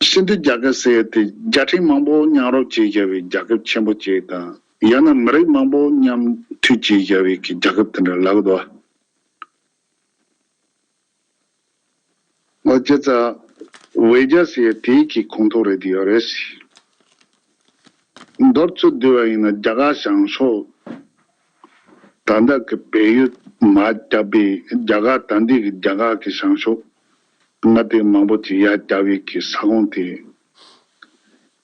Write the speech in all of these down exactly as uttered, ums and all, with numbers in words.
སྤྱི་འཐུས་རྒྱལ་ཁབ་ཟེར་ཡ་དེ་རྒྱལ་ཕྲན་མང་པོ་མཉམ་རུབ་བྱས་བཞག་པའི་རྒྱལ་ཁབ་ཆེན་པོ་ཅིག་དང་། ཡང་ན་མི་རིགས་མང་པོ་མཉམ་མཐུད་བྱས་བཞག་པའི་གི་རྒྱལ་ཁབ་དེ་འདྲ་ལབ་ཀྱི་འདུག་བ། ང་བྱས་ཙང་ཝེ་ཇ་ཟེར་ཡ་དེའི་གི་ཁོངས་གཏོགས་རེད་དེ་ཡོད་རེད། མདོར་ཚུར་བསྡུས་པ་ཡིན་ན་རྒྱ་གར་བྱང་ཕྱོགས། ད་ལྟ་གི་བལ་ཡུལ་མར་བརྒྱབ་པའི་རྒྱ་གར་ད་ལྟའི་གི་རྒྱ་གར་གི་བྱང་ཕྱོགས། མངའ་སྡེ་མང་པོ་ཅིག་ཡར་བརྒྱབ་པའི་གི་ས་ཁོངས་དེ།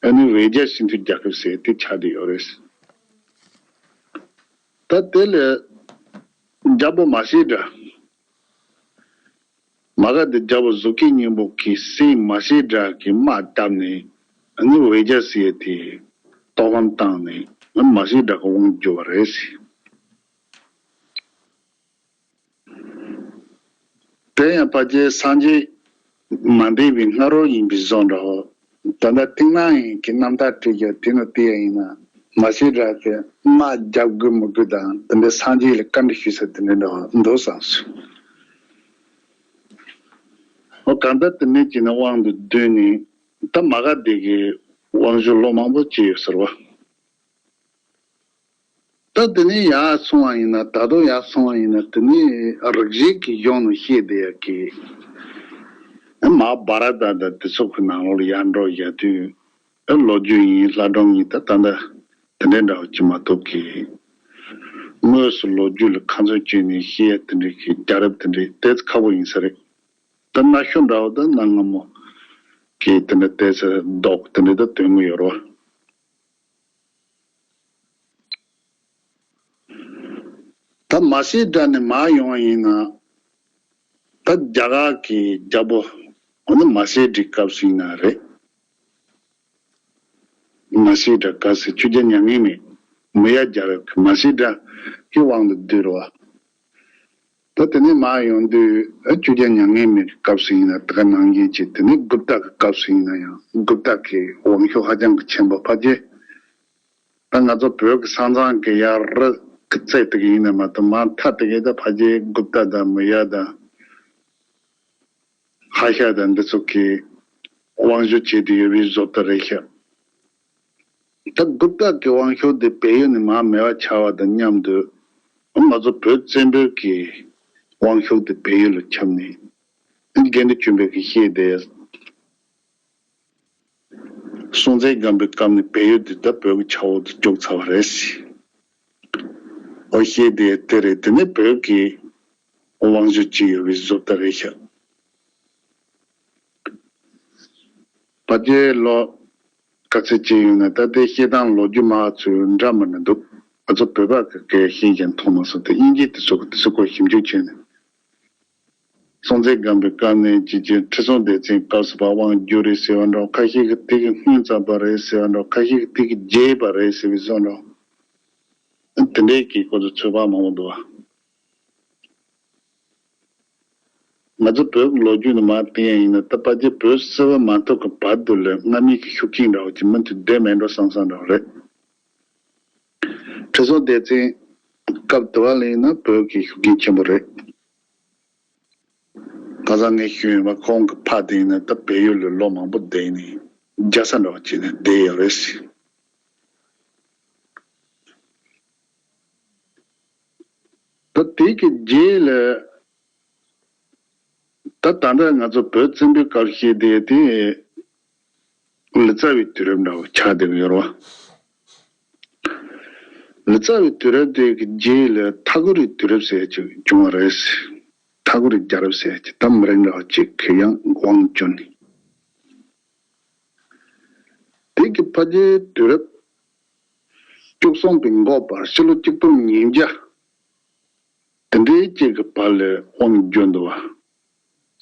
ཨ་ནི་ཝེ་ཇ་སྤྱི་མཐུན་རྒྱལ་ཁབ་ཟེར་དེ་ཆགས་བསྡད་ཡོད་རེད། ད་དེ་ལས་རྒྱལ་པོ་མ་ཤི་ཀྲ། མ་ག་དྷི་རྒྱལ་པོ་གཟུགས་སྐྱེས་སྙིང་པོ་གི་སྲས་མ་ཤི་ཀྲ་གི་དམག་བརྒྱབ་ནས། ཨ་ནི་ཝེ་ཇ་ཟེར་ཡ་དེ་གཏོར་སྐོང་བཏང་ནས། ཨ་ནི་མ་ཤི་ཀྲ་གི་དབང་བསྒྱུར་བ་རེད། དེ་ཡང་ཕལ་ཆེར་སངས་རྒྱས་མ་འདས་པའི་སྔ་རོལ་ཡིན་པའི་བཟོ་འདྲ་བོ། ད་ལྟ་ཐིག་ནག་ཡིན་གྱི་རྣམ་ཐར་བྲིས་ཀྱང་དེ་ནི་དེ་ཡང་ཡིན་ན། མ་ཤི་ཀྲ་གི་དམག་རྒྱག་དགོས་མི་དགོས་དང་དེ་འདྲའི་སངས་རྒྱས་ལ་བཀའ་འདྲི་ཞུས་ས་དེ་འདྲ་འདྲ་བོ་འདུག་བསམ་སོང་། འོ་གང་ལྟར་དེ་ནས་ཀྱི་ནི་དབང་དུ་བསྡུས་ནས། ད་མ་ག་དྷི་གི་དབང་ཞུ་ལོ་མང་པོ་བྱས་ཡོད་ཟེར་བ། ད་དེ་ནས་ཡར་སོང་བ་ཡིན་ན། ད་དུང་ཡར་སོང་བ་ཡིན་ན། དེ་ནས་རིག་གཞུང་གི་གཞུང་ནས་བཤད་བསྡད་ཡག་གི། མ་ཧཱ་བྷ་ར་ཏ་དང་དེ་ཚོ་གི་ནང་ལོགས་ལ་ཡར་འགྲོ་ཡག་དུས། ཨ་ལོ་རྒྱུས་ཡིན། ལྷ་སྒྲུང་ཡིན། ད་ད་ལྟ་དེ་འདྲའི་འདྲ་བོ་ཅིག་མ་གཏོགས་གི། དངོས་སུ་ལོ་རྒྱུས་ལ་ཁ་ཚོན་གཅོད་ནས་བཤད་ཡག་དེ་འདྲའི་གི་རྒྱལ་རབས་དེ་འདྲའི་ཏོག་ཙམ་ཁག་པོ་ཡིན་ས་རེད། ད་གནའ་ཤུལ་འདྲ་བོ་དང་གནའ་སྔ་མོ་གི་དེ་འདྲ་ཏོག་ཙམ་རྡོག་དེ་འདྲ་ད་ཐོན་གྱི་ཡོད་རེད་བ། ད་མ་ཤི་ཀྲ་ནས་མར་ཡོང་བ་ཡིན་ན། ད་རྒྱ་གར་གྱི་རྒྱལ་པོ། འོ་ན་མ་ཤི་ཀྲའི་སྐབས་སུ་ཡིན་ན་རེད། མ་ཤི་ཀྲ་ག་ཟེར། ཆོས་རྒྱལ་མྱ་ངན་མེད། མོ་ཡ་རྒྱལ་རབས་ཀྱི་མ་ཤི་ཀྲ་གི་དབང་དུ་བསྡུས་རེད་བ། ད་དེ་ནས་མར་ཡོང་དུས། ཨ་ཆོས་རྒྱལ་མྱ་ངན་མེད་ཀྱི་སྐབས་སུ་ཡིན་ན་དེ་ག་ནང་བཞིན་བྱས། དེ་ནས་གུབ་ཏ་གི་སྐབས་སུ་ཡིན་ན་ཡང་གུབ་ཏ་གི་དབང་ཤུགས་ཧ་ཅང་གི་ཆེན་པོ་ཕལ་ཆེར། ད་ང་ཚོ་བོད་ཀྱི་ས་མཚམས་ཀྱི་ཡར་རི་གི་རྩེ་དེ་ག་ཡིན་ན་མ་གཏོགས། མར་མཐའ་དེ་ག་ད་ཕལ་ཆེར་གུབ་ཏ་དང་མོ་ཡ་དང་ཧ་ཤ་དང་འདི་ཚོ་གི་དབང་ཤུགས་བྱེད་དུ་ཡོད་པའི་བཟོ་ལྟ་རེད་ཤག། ད་གུབ་ཏ་གི་དབང་ཤུགས་དེ་བལ་ཡུལ་ནས་མར་མེད་པ་ཆགས་པ་དང་མཉམ་དུ། ང་ཚོ་བོད་བཙན་པོའི་གི་དབང་ཤུགས་དེ་བལ་ཡུལ་ལ་ཁྱབ་ནས། དགེ་འདུན་ཆོས་འཕེལ་གྱིས་བཤད་དེ། སྲོང་བཙན་སྒམ་པོའི་སྐབས་ནས་བལ་ཡུལ་འདི་ད་བོད་ཀྱི་ཆ་འོག་ཏུ་བཅུག་ཚར་བ་རེད། འོ་བཤད་དེ་དེ་རེད། དེ་ནས་བོད་ཀྱི་དབང་ཤུགས་ཅིག་ཡོད་པའི་བཟོ་ལྟ་རེད་ཤག། ཕལ་ཆེར་ལོ་ག་ཚོད་ཅིག་ཡོད་ན། ད་ལྟའི་བཤད་སྟངས་ལོ་རྒྱུས་མང་ཚོས་འདྲ་མི་འདྲ་འདུག། ང་ཚོ་བོད་པ་གི་སྐད་ཤེས་ཀྱང་མཐོང་མ་སོང་སྟེ། དབྱིན་ཇི་དེ་ཚོ་གི་དེ་ཚོ་སྐོར་ཞིབ་འཇུག་བྱས་ནས། སྲོང་བཙན་སྒམ་པོའི་སྐབས་ནས་ཅིག་ཅིག་ཁྲི་སྲོང་ལྡེ་བཙན་སྐབས་སུ་བབ་དབང་བསྒྱུར་རེད་ཟེར་བ་འདྲ། ཁ་ཤས་ཀྱིས་དེ་གི་སྔོན་བརྩམས་པ་རེད་ཟེར་བ་འདྲ། ཁ་ཤས་ཀྱིས་དེ་གི་རྗེས་པ་རེད་ཟེར་བའི་བཟོ་འདྲ། དེ་འདྲའི་གི་སྐོར་དུ་ཚོད་དཔག་མང་པོ་འདུག་བ། ང་ཚོ་བོད་ཀྱི་ལོ་རྒྱུས་ནས་མར་བལྟས་ཡ་ཡིན་ན། ད་ཕལ་ཆེར་བོད་སིལ་བུ་མ་ཐོབ་ཀྱི་བར་དུ་ལ་སྔ་མའི་གི་ཤུགས་རྐྱེན་འདྲ་བོ་ཅིག་མུ་མཐུད་བསྡད་མེད་འགྲོ་བསམ་བསམ་འདྲ་བོ་རེད། ཁྲི་སྲོང་ལྡེ་བཙན་སྐབས་དུ་བ་ལ་ཡིན་ན་བོད་ཀྱི་ཤུགས་རྐྱེན་ཆེན་པོ་རེད། ཁ་སང་ངས་ཞུས་ཡོད་པ། ཁོང་གི་ཕ་དེ་ཡིན་ན་ད་བལ་ཡུལ་ལ་ལོ་མང་པོ་བསྡད་ནས་རྒྱལ་ས་འདྲ་བོ་བྱས་ནས་བསྡད་ཡོད་རེད། ད་དེ་གི་རྗེས་ལ། ད་ད་ལྟ་ང་ཚོ་བོད་བཙན་པོའི་སྐབས་བཤད་བསྡད་དེ། ལི་ཙཱ་བའི་དུས་རབས་འདྲ་བོ་ཆགས་བསྡད་ཀྱི་ཡོད་རེད་བ། ལི་ཙཱ་བའི་དུས་རབས་དེ་གི་རྗེས་ལ་མཐའ་འཁོར་རི་དུས་རབས་ཟེར་ཅིག་བྱུང་བ་རེད། མཐའ་འཁོར་རི་རྒྱལ་རབས་ཟེར་ཅིག། ད་མི་རིགས་འདྲ་བོ་ཅིག་གི་ཡང་དབང་བསྒྱུར་ནས། དེ་གི་ཕལ་ཆེར་དུས་རབས་བཅུ་གསུམ་པའི་འགོ་བར། ཕྱི་ལོ་གཅིག་སྟོང་ཉིས་བརྒྱ་དེ་འདྲའི་ཅིག་གི་བར་ལ་དབང་བསྒྱུར་འདུག་བ།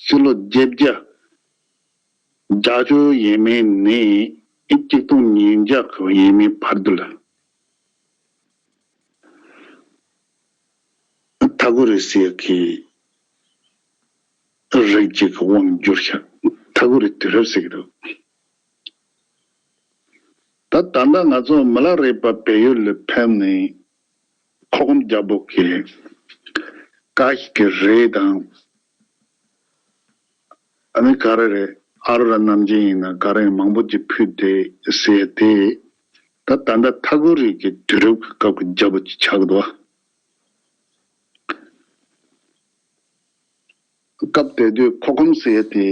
ཕྱི་ལོ་བརྒྱད་བརྒྱ། རྒྱ་ཆོས་ཡས་མས་ནས་གཅིག་སྟོང་ཉིས་བརྒྱ་གི་ཡས་མས་བར་དུ་ལ། མཐའ་འཁོར་རི་ཟེར་གི་རིགས་ཅིག་གི་དབང་བསྒྱུར་ཤག། མཐའ་འཁོར་རི་དུས་རབས་ཟེར་གི་འདུག། ད་ད་ལྟ་ང་ཚོ་མི་ལ་རས་པ་བལ་ཡུལ་ལ་ཕེབས་ནས། ཁོ་གོམ་རྒྱལ་པོ་གི་བཀའ་ཤག་གི་རས་དང་། ཨ་ནི་ག་རེ་རེད། ཨ་རུ་ར་རྣམ་རྒྱལ་ཡིན་ན་ག་རེ་མང་པོ་ཅིག་ཕུལ་ཏེ་ཟེར་ཏེ། ད་ད་ལྟ་ཐ་གུ་རི་གི་དུས་རབས་ཀྱི་སྐབས་ཀྱི་རྒྱལ་པོ་ཅིག་ཆགས་འདུག་བ། སྐབས་དེ་དུས་ཁོ་ཁོམ་ཟེར་ཏེ།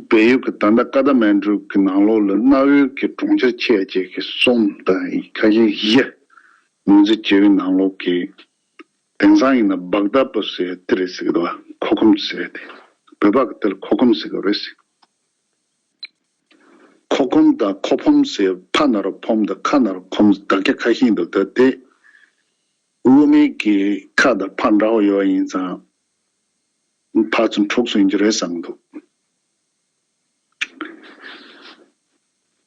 བལ་ཡུལ་གྱི་ད་ལྟ་ཀ་ཐ་མན་གྲུ་གི་ནང་ལོགས་ལ་གནའ་བོའི་གི་གྲོང་ཁྱེར་ཆེ་ཆེ་གི་གསུམ་དང་ཁ་ཤས་བཞི་ངོས་འཛིན་བྱེད་པའི་ནང་ལོགས་ཀྱི། དེང་སང་ཡིན་ན་བག་དྷ་པུ་ཟེར་དེ་རེད་ཟེར་གི་འདུག་བ། ཁོ་ཁོམ་ཟེར་ཏེ། བོད་པ་གི་དེ་ལ་ཁོ་ཁོམ་ཟེར་གི་རེད་ཟེར། ཁོ་ཁོམ་དང་ཁོ་ཕོམ་ཟེར། ཕ་ན་རོ་ཕོམ་དང་ཁ་ན་རོ་ཁོམ། དག་ཆ་ཁ་ཤས་འདུག་ད་དེ་དབུ་མའི་གི་ཁ་དང་ཕ་འདྲ་བོ་ཡོད་ཡིན་ཙང་། ཕར་ཚུར་འཁྲུག་སོང་རྒྱུ་རེད་བསམ་འདུག་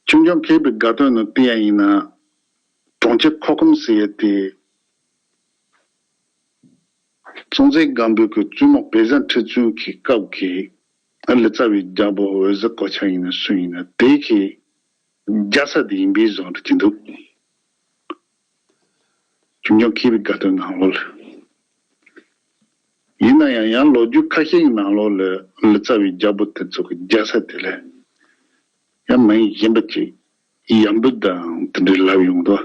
ཆོས་འབྱུང་མཁས་པའི་དགའ་སྟོན་ནང་བལྟས་ཡ་ཡིན་ན། གྲོང་ཁྱེར་ཁོ་ཁོམ་ཟེར་ཡ་དེ། སྲོང་བཙན་སྒམ་པོའི་གི་བཙུན་མོ་བེ་ཟ་ཁྲི་བཙུན་གྱི་སྐབས་ཀྱི་ལི་ཙཱ་བའི་རྒྱལ་པོ་འོད་ཟེར་གོ་ཆ་ཡིན་ན་སུ་ཡིན་ན་དེ་གི་རྒྱལ་ས་དེ་ཡིན་པའི་བཟོ་འདྲ་ཅིག་འདུག་ཆོས་འབྱུང་མཁས་པའི་དགའ་སྟོན་ནང་ལོགས་ལ། ཡིན་ན་ཡང་ཡང་ལོ་རྒྱུས་ཁ་ཤས་ཀྱི་ནང་ལོགས་ལ་ལི་ཙཱ་བའི་རྒྱལ་པོ་དེ་ཚོ་གི་རྒྱལ་ས་དེ་ལ་ཡང་མིང་གཞན་པ་ཅིག་ཡམ་བུ་དང་དེ་འདྲའི་ལབ་ཡོང་འདུག་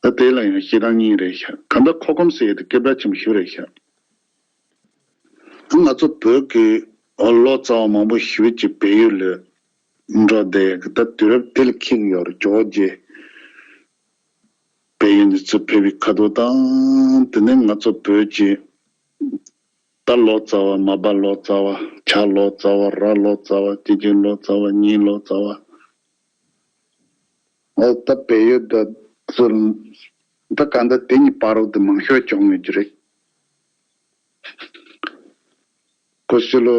ད་དེ་ལ་ཡང་བཤད་སྟངས་གཉིས་རེད་ཤག་གང་ལྟར་ཁོ་ཁོམ་ཟེར་ཡ་དེ་སྐད་གྲགས་ཆེན་པོ་ཞིག་རེད་ཤག་ང་ཚོ་བོད་ཀྱི་ལོ་ཙཱ་བ་མང་པོ་ཞེ་པོ་ཅིག་བལ་ཡུལ་ལ་འགྲོ་བསྡད་ཡག་གི་ད་དུས་རབས་དེ་ལ་འཁེལ་གྱི་ཡོད་རེད། ཇོ་རྗེ་བལ་ཡུལ་ནས་ཚུར་ཕེབས་པའི་ཁ་ཐུག་དང་། དེ་ནས་ང་ཚོ་བོད་ཀྱི་རྟ་ལོ་ཙཱ་བ། མ་པ་ལོ་ཙཱ་བ། བྱ་ལོ་ཙཱ་བ། ར་ལོ་ཙཱ་བ། ཀྱེ་ཀྱེ་ལོ་ཙཱ་བ། གཉན་ལོ་ཙཱ་བ། ཨ་ད་བལ་ཡུལ་ད་ཚུར་ད་ག་འདྲ་དེ་གཉིས་བར་དུ་མང་ཤོས་བྱུང་ཡོད་ཀྱི་རེད། ཁོ་ཕྱི་ལོ་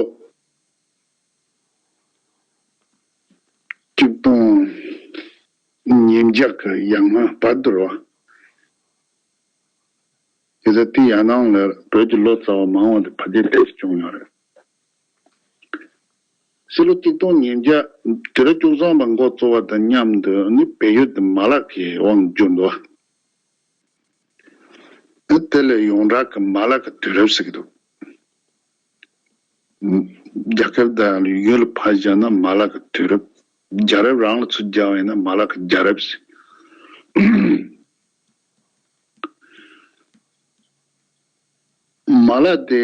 གཅིག་སྟོང་ཉིས་བརྒྱ་གི་ཡར་སྔོན་བར་དུ་རེད་བ། དེ་ཚོ་དེ་ཡར་ནང་ལ་བོད་ཀྱི་ལོ་ཙཱ་བ་མང་བ་དེ་ཕལ་ཆེར་དེ་བྱུང་ཡོད་རེད། ཕྱི་ལོ་གཅིག་སྟོང་ཉིས་བརྒྱ་དུས་རབས་བཅུ་གསུམ་པ་འགོ་བཙུགས་པ་དང་མཉམ་དུ་ནི་བལ་ཡུལ་དུ་མ་ལག་གི་དབང་བསྒྱུར་འདུག་ཨ་དེ་ལས་ཡོངས་གྲགས་ཀྱི་མ་ལག་གི་དུས་རབས་ཟེར་གྱི་འདུག་རྒྱ་གར་དང་ཡུལ་ཕར་བཞག་ན་མ་ལག་གི་དུས་རབས། རྒྱལ་རབས་རང་ལ་ཚུར་སྦྱར་བ་ཡིན་ན་མ་ལག་གི་རྒྱལ་རབས་ཟེར། མ་ལག་དེ་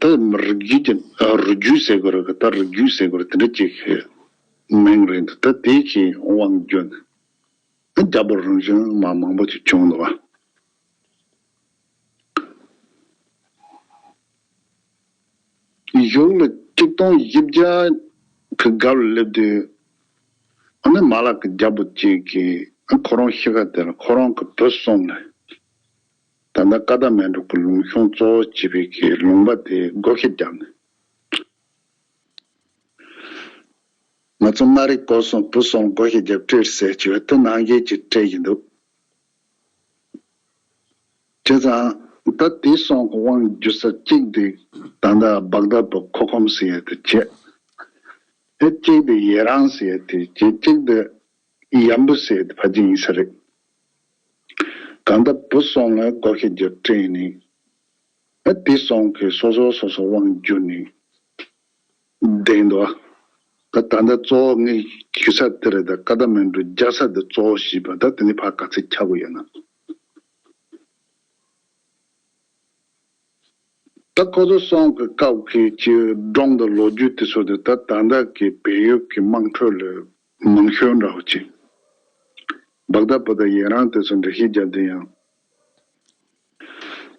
ད་རིགས་རྒྱུད་ཀྱི་རིགས་རྒྱུད་ཟེར་དགོས་རེད། ད་རིགས་རྒྱུད་ཟེར་དགོས་རེད། དེ་འདྲ་ཅིག་གི་མིང་རེད་འདུག་ད་དེ་གི་དབང་བསྒྱུར་ནས་རྒྱལ་པོ་རིམ་བྱོན་མ་མང་པོ་ཅིག་བྱུང་འདུག་བ། གཞུག་ལ་གཅིག་སྟོང་བཞི་བརྒྱ་གི་སྐབས་ལ་སླེབས་དུས། ཨ་ནི་མ་ལག་གི་རྒྱལ་པོ་གཅིག་གིས་ཁོ་རང་གཤིས་ཀ་དེ་ལ་ཁོ་རང་གི་བུ་གསུམ་ལ་ད་ལྟ་ཀ་ཐ་མན་གྲུ་གི་ལུང་གཤོང་གཙོ་བོ་བྱེད་པའི་གི་ལུང་པ་དེ་བགོ་བཤའ་བརྒྱབ་ནས། ང་ཚོ་མངའ་རིས་སྐོར་གསུམ་བུ་གསུམ་བགོ་བཤའ་བརྒྱབ་སྤྲད་ཟེར་གྱི་ཡོད། དེ་ནང་བཞིན་གྱི་སྤྲད་ཀྱི་འདུག་བྱས་ཙང་ད་དེ་གསུམ་གྱི་དབང་བསྒྱུར་ས་གཅིག་དེ་ད་ལྟ་བག་དྷ་པུ་ཁོ་ཁོམ་ཟེར་ཡ་དེ་བྱས། ཨེ་གཅིག་དེ་ཡེ་རང་ཟེར་ཡ་དེ་བྱས། གཅིག་དེ་ཡམ་བུ་ཟེར་ཡ་དེ་ཕལ་ཆེར་ཡིན་ས་རེད། གང་ལྟར་བུ་གསུམ་ལ་བགོ་བཤའ་བརྒྱབ་སྤྲད་ནས། ཨ་དེ་གསུམ་གྱིས་སོ་སོ་སོ་སོ་དབང་བསྒྱུར་ནས་བསྡད་འདུག་ད་ད་ལྟ་གཙོ་བོ་ངས་ཞུ་ས་དེ་རེད། ད་ཀ་ཐ་མན་གྲུ་རྒྱལ་ས་དེ་གཙོ་བོ་བྱས་པ། ད་དེ་ནས་ཕར་ག་ཚོད་ཆགས་ཀྱི་ཡོད་ན། ད་ཁོ་ཚོ་གསུམ་གྱི་སྐབས་ཀྱི་སྒྲུང་དང་ལོ་རྒྱུས་དེ་ཚོ་དེ་ད་ད་ལྟ་གི་བལ་ཡུལ་གྱི་དམངས་ཁྲོད་ལ་མང་ཤོས་འདྲ་བོ་ཅིག་བག་དྷ་པུ་དང་ཡེ་རང་དེ་ཚོ་འགྲེལ་བཤད་བརྒྱབ་དུས་ཡང་།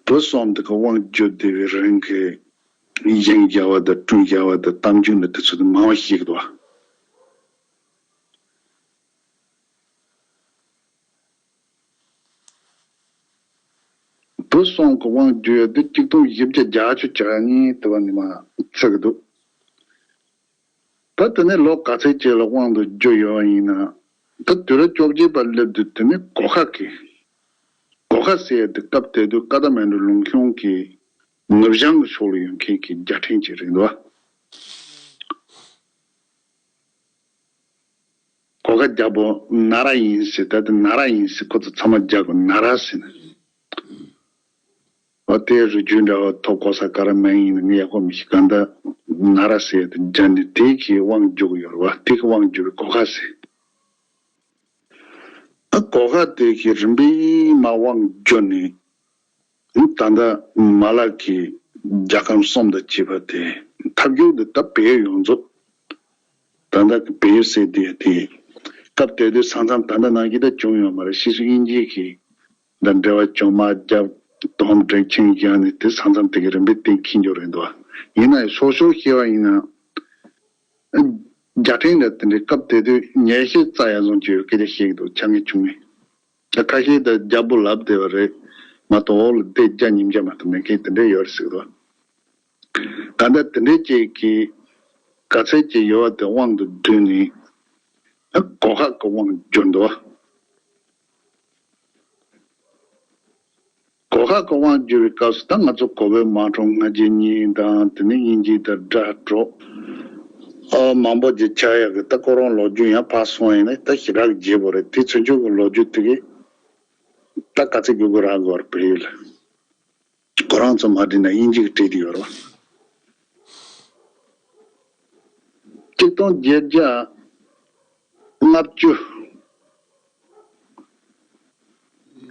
བུ་གསུམ་དེ་གི་དབང་བསྒྱུར་བསྡད་པའི་རིང་གི་བཞེངས་བྱ་བ་དང་བསྐྲུན་བྱ་བ་དང་གཏམ་རྒྱུད་ནི་དེ་ཚོ་དེ་མང་བ་ཞིག་འདུག་བུ་གསུམ་གྱི་དབང་བསྒྱུར་ཡ་དེ་གཅིག་སྟོང་བཞི་བརྒྱ་བརྒྱད་ཅུ་གྱ་གཉིས་དེ་བ་ནས་མར་ཚུགས་ཀྱི་འདུག་ད་དེ་ནས་ལོ་ག་ཚོད་ཅིག་ལ་དབང་དུ་བསྒྱུར་ཡོད་པ་ཡིན་ན། ད་དུས་རབས་བཅོ་བརྒྱད་པ་སླེབས་དུས་དེ་ནས་གོ་ཁ་གི། གོ་ཁ་ཟེར་ཡ་དེ་སྐབས་དེ་དུས་ཀ་ཐ་མན་གྲུ་ལུང་གཤོང་གི་ནུབ་བྱང་གི་ཕྱོགས་ལ་ཡོད་མཁན་གྱི་རྒྱལ་ཕྲན་ཅིག་རེད་འདུག་བ། གོ་ཁ་རྒྱལ་པོ་ན་ར་ཡིན་ཟེར། ད་དེ་ན་ར་ཡིན་ཟེར། ཁོ་ཚོ་ཚང་མ་རྒྱ་གི་ན་ར་ཟེར་ན། ཨ་དེ་རི་རྒྱུད་འདྲ་བ་ཐོབ་གོ་ས་ག་ར་མ་ཡིན་ན་ངས་ཡག་པོ་མི་ཤེས། ག་འདྲ་ན་ར་ཟེར་དེ་སྦྱར་ནས་དེ་གི་དབང་བསྒྱུར་གི་ཡོད་རེད་བ། དེ་གི་དབང་བསྒྱུར་བའི་གོ་ཁ་ཟེར། ཨ་གོ་ཁ་དེ་གི་རིམ་པས་མར་དབང་བསྒྱུར་ནས། ད་ལྟ་མ་ལག་གི་རྒྱལ་ཁམས་གསུམ་དང་བཅས་པ་དེ་ཐབས་སྐྱོ་དེ་ད་བལ་ཡུལ་ཡོངས་རྫོགས། ད་ལྟ་གི་བལ་ཡུལ་ཟེར་དེ་དེ་སྐབས་དེ་དུས་ས་མཚམས་ད་ལྟ་ནང་བཞིན་ད་བྱུང་ཡོད་མ་རེད། ཕྱིས་སུ་དབྱིན་ཇི་གིས་ད་འབྲེལ་བ་བྱུང་མ་རྒྱབ་དོམ་དྲེག་ཆིང་བཞག་ནས་དེ་ས་མཚམས་དེ་གི་རིམ་པས་གཏན་འཁེལ་འགྱུར་རེད་འདུག་ཡིན་ན་ཡང་སོ་སོར་བཤད་པ་ཡིན་ན། རྒྱ་ཕྲན་ལ་དེ་འདྲའི་སྐབས་དེ་དུས་ཉན་ཤེས་རྩ་ཡ་བཟུང་གི་ཡོད་སྐད་ཆ་བཤད་ཀྱི་འདུག་ཆ་ངེས་བྱུང་མེད། ད་ཁ་ཤས་ད་རྒྱལ་པོ་ལབ་བསྡད་པ་རེད་མ་གཏོགས་འོག་ལ་བསྡད་རྒྱ་ཉིམ་རྒྱ་མ་གཏོགས་མེད་མཁན་དེ་འདྲ་ཡོད་རེད་ཟེར་གི་འདུག་ད་ལྟ་དེ་འདྲའི་ཅིག་གི་ག་ཚད་ཅིག་ཡོད་པ་དེ་དབང་དུ་བསྡུས་ནས་ཨ་གོ་ཁ་གི་དབང་བསྒྱུར་འདུག་གོ་ཁ་གི་དབང་བསྒྱུར་བའི་སྐབས་སུ་ད་ང་ཚོ་གོ་བོད་དམངས་ཁྲོད་སྔ་རྗེས་གཉིས་དང་དེ་ནས་དབྱིན་ཇི་དང་སྒྲ་སྒྲོག་ཨ་མང་པོ་ཅིག་ཆགས་ཡག་གི་ད་ཁོ་རང་ལོ་རྒྱུས་ཡང་ཕར་སོང་ཡིན་ན་ད་ཞེ་དྲག་བརྗེད་པོ་རེད། དེ་ཚུན་ཆོད་ཀྱི་ལོ་རྒྱུས་དེ་གི་ད་ག་ཚོད་དགོས་དགོས་རག་དགོས་རེད་བལ་ཡུལ་ལ། ཁོ་རང་ཚོ་མ་བྲིས་ན་དབྱིན་ཇི་གིས་བྲིས་བསྡད་ཡོད་རེད་བ། གཅིག་སྟོང་བརྒྱད་བརྒྱ་ལྔ་བཅུ།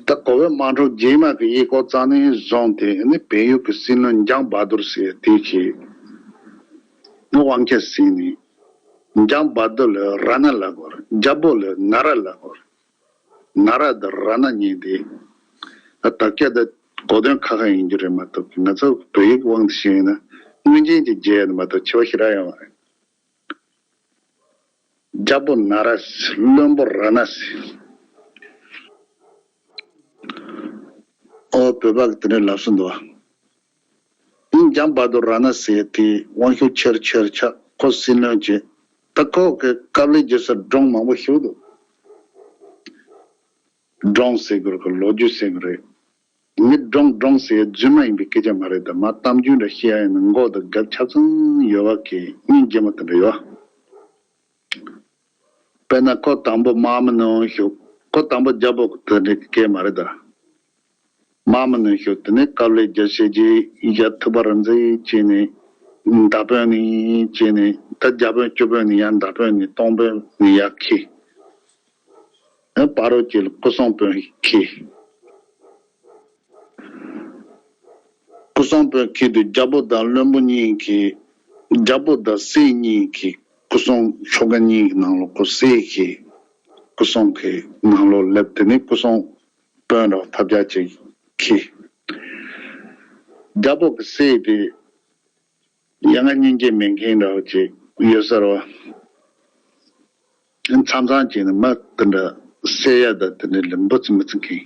ད་གོ་བོད་དམངས་ཁྲོད་རྗེས་མ་གི་ཡིག་སྐོར་རྩ་ནས་བཟུང་སྟེ་ནི་བལ་ཡུལ་གྱི་སྲིད་བློན་འཇང་བ་དུར་ཟེར་དེ་གིས་ནི་དབང་ཆ་ཟིན་ནས། འཇང་བ་དུར་ལ་ར་ན་ལབ་དགོས་རེད། རྒྱལ་པོ་ལ་ན་ར་ལབ་དགོས་རེད། ན་ར་དང་ར་ན་གཉིས་དེ་ད་སྐད་ད་གོ་དོན་ཁ་ཁ་ཡིན་རྒྱུ་རེད་མ་གཏོགས་ང་ཚོ་བོད་ཡིག་དབང་དུ་བྱས་ན་དངོས་ཅན་གྱི་རྒྱལ་ཡ་མ་གཏོགས་ཆེ་བ་ཞེ་དྲག་ཡོད་མ་རེད། རྒྱལ་པོ་ན་ར་ཟེར། བློན་པོ་ར་ན་ཟེར། ཨོ་བོད་པ་གི་དེ་འདྲའི་ལབ་སྲོལ་འདུག་བ། ཨིན་འཇང་བ་དུར་ར་ན་ཟེར་དེ་དབང་ཤུགས་ཆེར་ཆེར་ཆག་ཁོ་སྲིད་བློན་བྱས། ད་ཁོ་གི་དཀའ་ལས་བརྒྱབ་ས་སྒྲུང་མང་པོ་ཞིག་འདུག་སྒྲུང་ཟེར་དགོས་རེད་ལོ་རྒྱུས་ཟེར་དགོས་རེད། མི་སྒྲུང་སྒྲུང་ཟེར་རྫུན་མ་ཡིན་པའི་སྐད་ཆ་མ་རེད་ད། མ་གཏམ་རྒྱུད་འདྲ་བཤད་ཡ་ཡིན་ན་མགོ་དང་རྒྱབ་ཆ་ཚང་ཡོད་པ་གི་སྙིང་རྗེ་མོ་དེ་འདྲ་ཡོད། དཔེར་ན་ཁོ་དང་པོ་དམག་མི་ནང་ཞུགས། ཁོ་དང་པོ་རྒྱལ་པོ་གི་དེ་འདྲའི་སྐད་མ་རེད་ད། དམག་མི་ནང་ཞུགས་དེ་ནས་དཀའ་ལས་རྒྱག་བྱས་རྗེས་ཡར་ཐུབ་པ་ར་མཛེས་བྱས་ནས་མདའ་དཔོན་ནས་བྱས་ནས་ད་བརྒྱ་དཔོན་བཅུ་དཔོན་ནས་ཡར་མདའ་དཔོན་ནས་སྟོང་དཔོན་ནས་ཡར་འཁྱེར། ཨ་སྤ་རོ་བཅས་ལ་སྐུ་སྲུང་དཔོན་ཁྱེར། སྐུ་སྲུང་དཔོན་ཁྱེར་དུས་རྒྱལ་པོ་དང་བློན་པོ་གཉིས་ཀྱི། རྒྱལ་པོ་དང་སྲས་གཉིས་ཀྱི་སྐུ་སྲུང་ཆོ་ག་གཉིས་ཀྱི་ནང་ལོགས་སྐུ་སྲས་ཀྱི་སྐུ་སྲུང་གི་ནང་ལོགས་སླེབས། དེ་ནས་སྐུ་སྲུང་དཔོན་ར་ཐབས་ཆག་ཅིག་ཁྱེར། རྒྱལ་པོ་གི་སྲས་དེ། ཡ་ང་སྙིང་རྗེ་མེད་མཁན་འདྲ་བོ་ཅིག་ཡོད་ས་རེད་བ། མཚམས་མཚམས་ཅིག་ནི་མི་དེ་འདྲ་བསད་ཡ་དང་དེ་འདྲ་ལ་འབུ་ཙམ་མི་བརྩི་མཁན།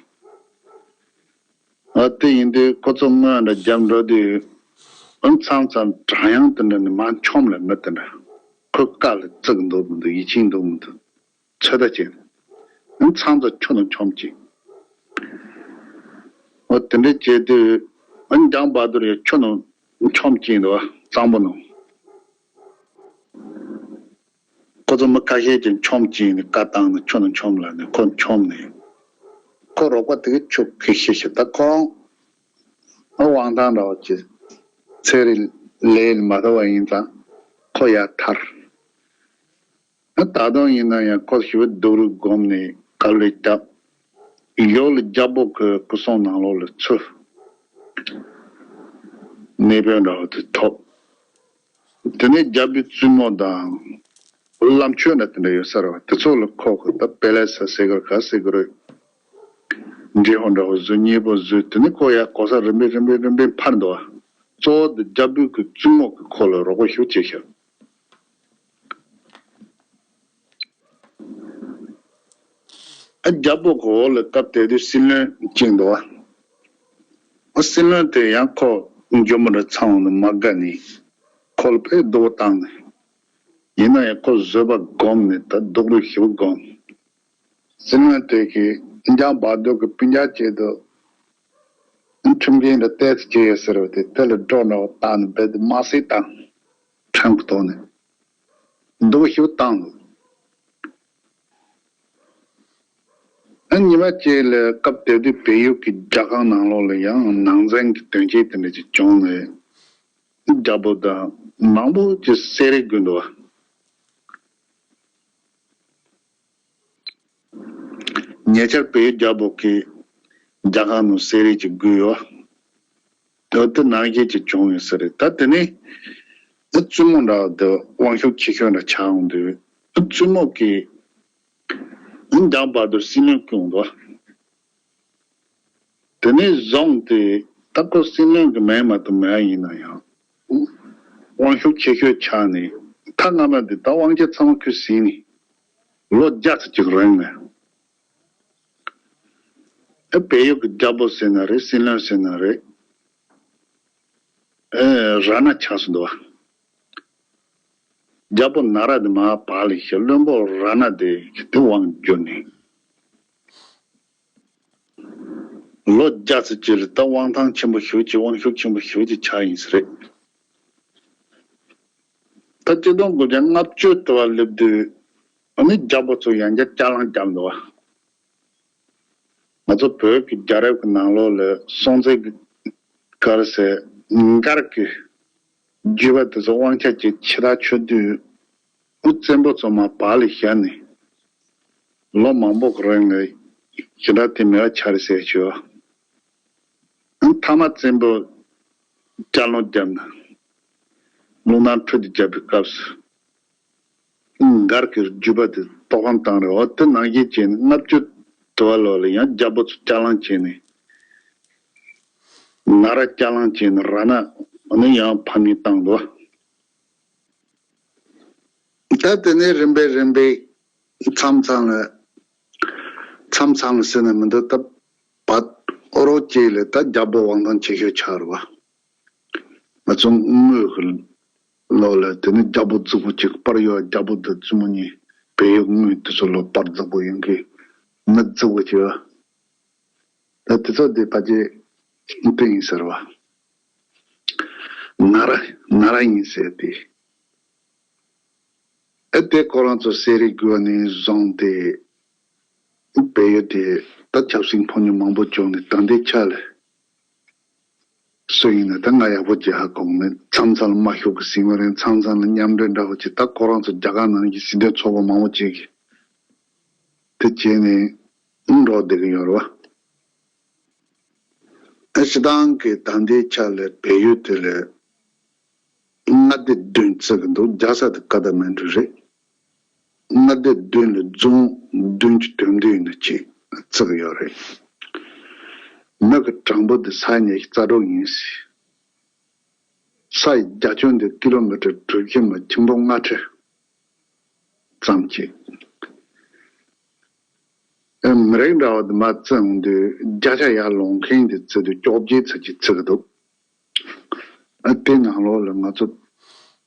ཨ་དེ་ཡིན་དུས་ཁོ་ཚོ་དངོས་འདྲ་རྒྱབ་འགྲོ་དུས། ཨ་མཚམས་མཚམས་བྲང་གཡང་དེ་འདྲ་ནི་མར་མཆོངས་ལ་མི་དེ་འདྲ། ཁོའི་བཀའ་ལ་བརྩི་གི་འདུག་མི་འདུག་ཡིད་ཆེས་འདུག་མི་འདུག་ཚོད་ལྟ་བྱས། མཚམས་མཚམས་ཁྱོན་ནས་མཆོངས་ཀྱི། འོ་དེ་འདྲ་བྱས་དུས་ཨ་འཇང་བ་དུར་ཡང་ཁྱོན་ནས་མཆོངས་ཀྱི་འདུག་གཙང་པོ་ནང་། ཁོ་ཚོ་མི་ཁ་ཤས་ཀྱིས་མཆོངས་ཀྱི་ནས་བཀའ་བཏང་ནས་ཁྱོན་ནས་མཆོངས་ལབ་ནས་ཁོ་མཆོངས་ནས། ཁོ་རོགས་པ་དེ་གིས་ཁྱོད་ཁྱེར་ཤེས་ཤེས་ད་ཁོ་རང་། ཨ་དབང་ཐང་འདྲ་བོ་ཅིག་ཚེ་རིང་ལས་མ་ཐོབ་པ་ཡིན་ཙང་ཁོ་ཡར་ཐར། ད་དུང་ཡིན་ན་ཡང་ཁོ་ཞི་བའི་སྡུག་རུས་བསྒོམས་ནས་དཀའ་ལས་བརྒྱབ། ཡོག་ལ་རྒྱལ་པོ་གི་སྐུ་སྲུང་ནང་ལོགས་ལ་ཚུད། གནས་དཔོན་འདྲ་བོ་དེ་ཐོབ། དེ་ནས་རྒྱལ་པོའི་བཙུན་མོ་དང་། བླ་མཆོད་འདྲ་དེ་འདྲ་ཡོད་ས་རེད་བ། དེ་ཚོ་ལ་ཁོ་གི་ད་དཔེ་ལེགས་ས་ཟེར་གི་རེད་ག་ཟེར་གི་རེད། འབྲི་ཧོ་འདྲ་བོ་བཟོས་མཉེས་པོ་བཟོས། དེ་ནས་ཁོ་ཡར་གོ་ས་རིམ་པས་རིམ་པས་རིམ་པས་འཕར་འདུག་བ། གཙོ་བོ་དེ་རྒྱལ་པོའི་གི་བཙུན་མོ་གི་ཁོ་ལ་རོགས་པ་ཞུ་བྱས་ཤག་ཨ་རྒྱལ་པོ་གི་འོག་ལ་སྐབས་དེ་དུས་སྲིད་བློན་གཅིག་འདུག་བ། ཨ་སྲིད་བློན་དེ་ཡང་ཁོ་འཇོན་པོ་འདྲ་ཚང་བ་ནི་མ་དགའ་ནས་ཁོ་ལ་དཔེ་སྡུག་པོ་བཏང་ནས། ཡིན་ན་ཡང་ཁོ་བཟོད་པ་བསྒོམས་ནས་ད་སྡུག་རུས་ཞེ་པོ་བསྒོམས། སྲིད་བློན་དེ་གིས་འཇང་བ་དུར་གི་སྤུན་ཀྱག་ཆེད་དུ་ཁྲིམས་འགལ་འདྲ་ཏོག་ཙམ་བྱས་ཡོད་ཟེར་བ་དེ་དེ་ལ་སྒྲོ་འདྲ་བོ་བཏགས་ནས་རྦད་དེ་དམར་བསད་བཏང་། ཁྲིམས་ཀྱི་ཐོག་ནས་སྡུག་ཞེ་པོ་བཏང་འདུག་ཨ་ཉི་མ་གཅིག་ལ་སྐབས་དེ་དུས་བལ་ཡུལ་གྱི་རྒྱ་སྒར་ནང་ལོགས་ལ་ཡང་ནང་བཙན་གྱི་དོན་རྐྱེན་དེ་འདྲ་ཅིག་བྱུང་ནས། རྒྱལ་པོ་དང་མང་པོ་ཅིག་བསད་རེས་བསྐུལ་འདུག་བ། ཉེ་ཆར་བལ་ཡུལ་རྒྱལ་པོ་གིས་རྒྱ་སྒར་ནང་བསད་རེས་ཅིག་བསྐུལ་ཡོད། དེ་དེ་ནང་བཞིན་ཅིག་བྱུང་ཡོད་ས་རེད། ད་དེ་ནས་བཙུན་མོ་འདྲ་བ་དེ་དབང་ཤུགས་ཆེ་ཤོས་འདྲ་ཆགས་འོང་དུས། བཙུན་མོ་གིས་འཇང་བར་དུ་སྲིད་བློན་བསྐོས་འདུག། དེ་ནས་བཟུང་སྟེ་ད་ཁོ་སྲིད་བློན་གྱི་མིང་མ་གཏོགས་མེད་པ་ཡིན་ན་ཡང་། དབང་ཤུགས་ཆེ་ཤོས་ཆགས་ནས། མཐའ་མ་དེ་ད་དབང་ཆ་ཚང་མ་ཁོས་ཟིན་ནས། ལོ་བརྒྱ་ཙམ་ཅིག་རིང་ནས། ཨེ་བལ་ཡུལ་གྱི་རྒྱལ་པོ་ཟེར་ན་རེད། སྲིད་བློན་ཟེར་ན་རེད། ཨེ་ར་ན་ཆགས་སོང་འདུག་བ། རྒྱལ་པོ་ན་ར་དེ་མར་བག་ལ་ཞིག་བློན་པོ་ར་ན་དེ་དེ་དབང་བསྒྱུར་ནས། ལོ་བརྒྱ་ཙམ་ཅིག་ལ་ད་དབང་ཐང་ཆེན་པོ་ཞེ་པོ་ཅིག་དབང་ཤུགས་ཆེན་པོ་ཞེ་པོ་ཅིག་ཆགས་ཡིན་ས་རེད། ད་ཆིག་སྟོང་དགུ་བརྒྱ་ལྔ་བཅུ་དུ་བ་སླེབས་དུས། ཨ་ནི་རྒྱལ་པོ་ཚོ་ཡང་བསྐྱར་བསྐྱར་ལངས་བརྒྱབ་འདུག་བ། ང་ཚོ་བོད་ཀྱི་རྒྱལ་རབས་ཀྱི་ནང་ལོགས་ལ་སྲོང་བཙན་གྱི་ག་རེ་ཟེར། མགར་གྱི་རྒྱུད་པ་དེ་ཚོ་དབང་ཆ་ཅིག་ཆེ་ཐག་ཆོད་དུས། ཨུ་བཙན་པོ་ཚོ་མར་བག་ལ་བཞག་ནས། ལོ་མང་པོ་གི་རིང་ལ་ཞེ་དྲག་དེ་མེད་པ་ཆགས་རེད་ཟེར་ཞུ། ཨ་མཐའ་མ་བཙན་པོ་བསྐྱར་ལངས་བརྒྱབ་ནས། རླུང་ནག་འཕྲུལ་དུ་བརྒྱབ་པའི་སྐབས་སུ། མགར་གྱི་རྒྱུད་པ་དེ་བཙོན་ཁང་བཏང་རེད། འོ་དེ་ནང་བཞིན་བྱས་ནས་ལྔ་བཅུ་དུ་བ་ལོ་ལ་ཡང་རྒྱལ་པོ་ཚོ་བསྐྱར་ལངས་བྱས་ནས། ན་ར་བསྐྱར་ལངས་བྱས་ནས་ར་ན་ནི་ཡང་ཕམ་ཉེས་བཏང་འདུག། ད་དེ་ནས་རིམ་པས་རིམ་པས་མཚམས་མཚམས་ལ། མཚམས་མཚམས་ལ་ཟེར་ན་མི་འདུག། ད་བར་ཨོ་རོག་ཅིག་ལ་ད་རྒྱལ་པོ་དབང་ཐང་ཆེ་ཤོས་ཆགས་རེད་བ། ང་ཚོ་དངོས་ཀྱི་ལོ་ལ་དེ་ནི་རྒྱལ་པོ་རྫིག་པོ་ཅིག་པར་ཡོད། རྒྱལ་པོ་དང་བཙུན་མོ་གཉིས་བལ་ཡུལ་དངོས་དེ་ཚོ་ལོ་པར་རྫིག་པོ་ཡིན་གི། མི་རྫིག་པོ་ཅིག་ཡོད། ད་དེ་ཚོ་དེ་ཕལ་ཆེར་སྟོན་ཡིན་ཟེར་བ། ན་ར་ན་ར་ཡིན་ཟེར་ཏེ། ཨེ་དེ་ཁོ་རང་ཚོ་བསད་རེས་བསྐུལ་ནས་བཟུང་སྟེ། བལ་ཡུལ་དེ་ད་ཆབ་སྲིད་ཕོ་ཉ་མང་པོ་བྱུང་ནས་ད་ལྟའི་ཆ་ལ། སུ་ཡིན་ན་ད་ང་ཡག་པོ་ཅིག་ཧ་གོ་མེད། མཚམས་མཚམས་ལ་དམར་ཤོག་གི་ཟིང་བ་རེད། མཚམས་མཚམས་ལ་མཉམ་འབྲེལ་འདྲ་བོ་ཅིག། ད་ཁོ་རང་ཚོ་རྒྱ་གར་ནང་གི་སྲིད་དོན་ཚོགས་པ་མང་པོ་ཅིག་གིས་དེ་བྱས་ནས་འགྲོ་བསྡད་ཀྱི་ཡོད་རེད་བ། ཨ་སྤྱིར་བཏང་གི་ད་ལྟའི་ཆ་ལ་བལ་ཡུལ་དེ་ལ་མངའ་སྡེ་བདུན་བརྩི་གི་འདུག། རྒྱལ་ས་དེ་ཀ་ཐ་མན་གྲུ་རེད། མངའ་སྡེ་བདུན་ལ་རྫོང་བདུན་གྱི་དོན་དུ་ཡིན་ན་གཅིག་བརྩི་གི་ཡོད་རེད། མི་གི་གྲངས་འབོར་དེ་ས་ཡ་ཉི་ཤུ་རྩ་དྲུག་ཡིན། ས་ཡི་རྒྱ་ཁྱོན་དེ་ཀི་ལོ་མི་ཊར་གྲུ་བཞི་མ་ཆེན་པོ་ལྔ་ཁྲི་ཙམ་ཅིག། ཨེ་མི་རིགས་འདྲ་བ་དེ་མར་བརྩི་འོང་དུས་བརྒྱ་ཆ་ཡར་ལོངས་མཁན་དེ་བརྩི་དུས་བཅོ་བརྒྱད་ཙམ་ཅིག་བརྩི་གི་འདུག། ཨ་དེ་ནང་ལོགས་ལ་ང་ཚོ་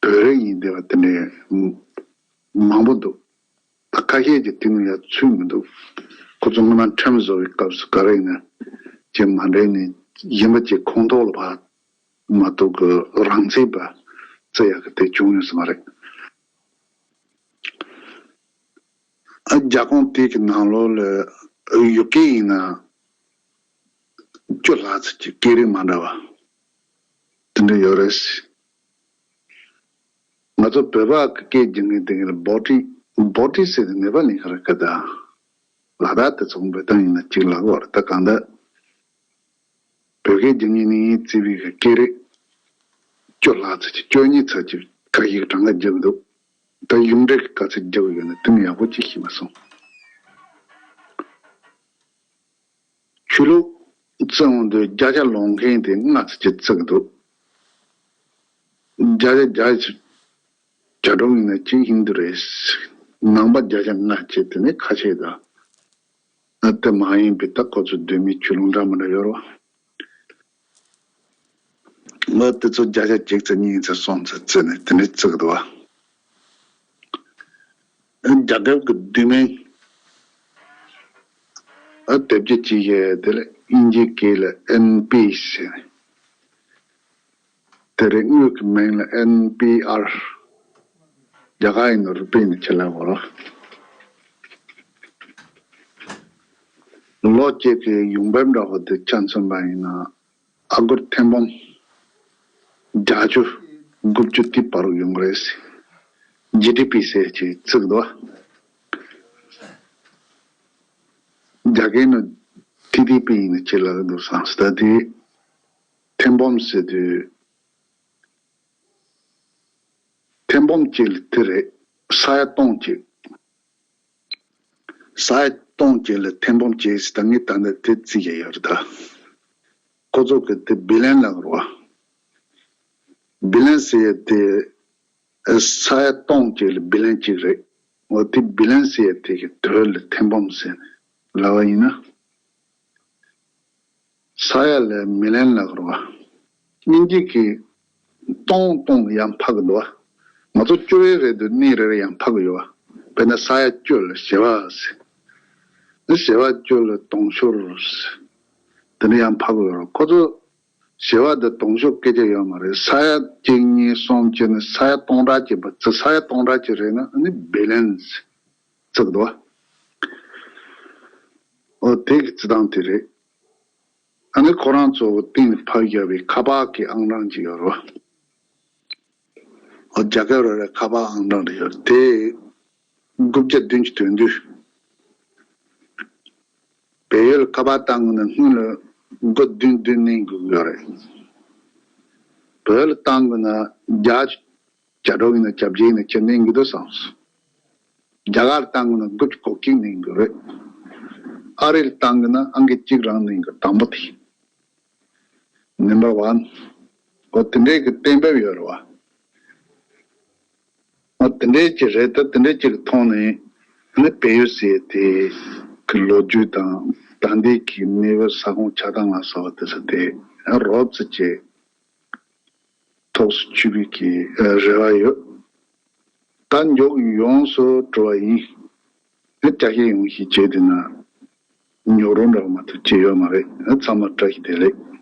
བོད་རིགས་ཡིན་བསྡད་པ་དེ་འདྲའི་མང་པོ་འདུག། ད་ཁ་ཤས་ཀྱིས་དེ་ནི་ཡང་ཚུད་མི་འདུག། ཁོ་ཚོ་སྔོན་མ་ཁྲིམས་བཟོ་བའི་སྐབས་སུ་ག་རེ་ཡིན་ན་ཅིག་མ་འགྲིག་ནས་ཡིན་པ་ཅིག་ཁོངས་གཏོགས་ལ་ཕར་མ་གཏོགས་ཀྱི་རང་བཙན་པ་བརྩི་ཡག་གི་དེ་བྱུང་ཡོད་ས་མ་རེད། ཨ་རྒྱ་ཁོངས་དེ་གི་ནང་ལོགས་ལ་ཡུལ་སྐད་ཡིན་ན་བཅུ་ལྷག་ཙམ་གྱི་སྐད་རིགས་མ་འདྲ་བ་དེ་འདྲ་ཡོད་རེད། ང་ཚོ་བོད་པ་གི་སྐད་སྒྱུར་མཁན་དེ་ག་ལ་བྷོ་ཊི། བྷོ་ཊི་ཟེར་དེ་ནེ་པ་ལི་ག་རེ་ག་ད། ལ་དྭགས་དེ་ཚོ་འབོད་སྟངས་ཡིན་ན་གཅིག་ལ་གོ་རེད། ད་གང་ལྟར་བོད་སྐད་སྒྱུར་མཁན་ནི་བརྩིས་པའི་གི་སྐད་རིགས་བཅུ་ལྷག་ཙམ་གྱི་བཅུ་གཉིས་ཙམ་གྱི་ཁ་ཤས་གྲངས་ཀ་བརྒྱབ་འདུག། ད་ཡུམ་འདྲེ་གི་ག་ཚོད་བརྒྱབ་ཡོད་ན་དེ་མི་ཡག་པོ་ཅིག་ཤེས་མ་སོང་། ཆོས་ལུགས་བརྩི་འོང་དུས་བརྒྱ་ཆ་ལོངས་མཁན་དེ་ལྔ་ཙམ་གྱིས་བརྩི་གི་འདུག། བརྒྱ་ཆ་བརྒྱ་ཆ་གྲངས་ཡིན་ན་གཅིག་ཧིན་དུ་རེད། ནང་པ་བརྒྱ་ཆ་ལྔ་བྱས། དེ་ནས་ཁ་ཆེ་དང་། ཨ་དེ་མ་ཡིན་པའི་ད་ཁོ་ཚོ་གདོད་མའི་ཆོས་ལུགས་འདྲ་མི་འདྲ་ཡོད་རེད་བ། ང་དེ་ཚོ་བརྒྱ་ཆ་གཅིག་ཙམ་གཉིས་ཙམ་གསུམ་ཙམ་བརྩིས་ནས་དེ་ནས་བརྩི་གི་འདུག་བ། རྒྱལ་ཁབ་ཀྱི་བསྡུས་མིང་ཨ་དེབ་སྐྱེལ་བྱས་ཡོད། དེ་ལ་དབྱིན་ཇིའི་སྐད་ལ་ཨེན་པི་ཟེར། དེ་རིང་དངོས་ཀྱི་མིང་ལ་ཨེན་པི་ཨར། རྒྱ་གར་ཡིན་ན་རུ་པི་ནས་ཁྱེད་ལ་གོ་རོ། ལོ་གཅིག་གི་ཡོང་འབབ་འདྲ་བོ་དེ་ཆ་མཚོན་པ་ཡིན་ན། ཨ་སྒོར་ཐེར་འབུམ་བརྒྱད་ཅུ་དགུ་བཅུ་དེ་བར་ཡོང་གི་རེད་ཟེར། ཇི་ཌི་པི་ཟེར་ཅིག་བརྩི་གི་འདུག་རྒྱ་སྐད་ནང་ཇི་ཌི་པི་ཡིན་ན་ཅི་ལབ་ཀྱི་འདུག་བསམ་སོང་། ད་དེ་ཐེར་འབུམ་ཟེར་དུས། ཐེར་འབུམ་གཅིག་ལ་དེ་རེད། ས་ཡ་སྟོང་གཅིག་ས་ཡ་སྟོང་གཅིག་ལ་ཐེར་འབུམ་གཅིག་ཟེར། ད་ངས་ད་ནི་དེ་བརྩི་ཡ་ཡོད་རེད་ད། ཁོ་ཚོ་གི་དེ་བི་ལན་ལབ་རེད་བ། བི་ལན་ཟེར་ཡ་དེ་ས་ཡ་སྟོང་གཅིག་ལ་བི་ལན་གཅིག་རེད། འོ་དེ་བི་ལན་ཟེར་ཡ་དེ་གི་དོན་ལ་ཐེར་འབུམ་ཟེར་ལབ་པ་ཡིན་ན། ས་ཡ་ལ་མི་ལན་ལབ་རེད་བ། དབྱིན་ཇི་གིས་སྟོང་སྟོང་ཡང་ཕབ་གི་འདུག་བ། ང་ཚོ་བཅུ་རེ་རེ་དུ་གནས་རེ་རེ་ཡང་ཕབ་གི་ཡོད་བ། དཔེར་ན་ས་ཡ་བཅུ་ལ་བྱེ་བ་ཟེར། ནི་བྱེ་བ་བཅུ་ལ་དུང་ཕྱུར་ཟེར། དེ་འདྲ་ཡང་ཕབ་གི་ཡོད་རེད། ཁོ་ཚོ་བྱེ་བ་དེ་དུང་ཕྱུར་སྐད་ཆ་ཡོད་མ་རེད། ས་ཡ་གཅིག་གཉིས་གསུམ་བཅུ་ནི་ས་ཡ་སྟོང་ཕྲག་གཅིག་པ་བརྩི། ས་ཡ་སྟོང་ཕྲག་གཅིག་རེད་ན་ནི་བི་ལན་ཟེར་བརྩི་གི་འདུག་བ། འོ་དེ་གི་བརྩི་སྟངས་དེ་རེད། ཨ་ནི་ཁོ་རང་ཚོ་གི་སྟེང་ནས་ཕབ་བཞག་པའི་ཁ་པར་གྱི་ཨང་གྲངས་ཅིག་ཡོད་རེད་བ། ཨོ་རྒྱ་སྐད་རོ་རེད། ཁ་པར་ཨང་གྲངས་རེ་ཡོད་དེ། དགུ་བརྒྱ་བདུན་ཅུ་དོན་བདུན། བལ་ཡུལ་ཁ་པར་བཏང་དགོས་ན་སྔོན་ལ་དགུ་བདུན་བདུན་གནང་དགོས་ཀྱི་ཡོད་རེད། བོད་ལ་བཏང་དགོས་ན་བརྒྱ་བརྒྱ་དྲུག་ཡིན་ན་བརྒྱ་བརྒྱད་ཡིན་ན་ཁྱེད་གནང་གི་འདུག་བསམ་སོང་། རྒྱ་གར་བཏང་དགོས་ན་དགུ་བཅུ་གོ་གཅིག་གནང་གི་རེད། ཨ་རིར་བཏང་དགོས་ན་ཨང་ཀི་གཅིག་རང་གནང་གི། དང་པོ་དེ། ནམ་བར་ཝན། འོ་དེ་འདྲའི་གི་གཏན་འབེབས་ཡོད་རེད་བ། འོ་དེ་འདྲའི་ཅིག་རེད། ད་དེ་འདྲའི་ཅིག་གི་ཐོག་ནས་ནི་བལ་ཡུལ་ཟེར་དེ་གི་ལོ་རྒྱུས་དང་ད་ལྟའི་གི་གནས་བབ་ས་ཁོངས་ཆགས་སྟངས་ལ་སོགས་པ་དེ་ཚོ་དེ་རོབ་ཙམ་ཅིག་ཐུགས་སུ་ཆུད་པའི་གི་རེ་བ་ཡོད། ད་མཇུག་ཡོངས་སུ་གྲུབ་པ་ཡིན། ཨ་ཅག་ཤེས་ཡོང་ཞིག་བྱས་དེ་ན་ཉོག་རོ་འདྲ་བ་མ་གཏོགས་བྱས་ཡོད་མ་རེད། ཨ་ཚང་མ་བཀྲ་ཤིས་བདེ་ལེགས།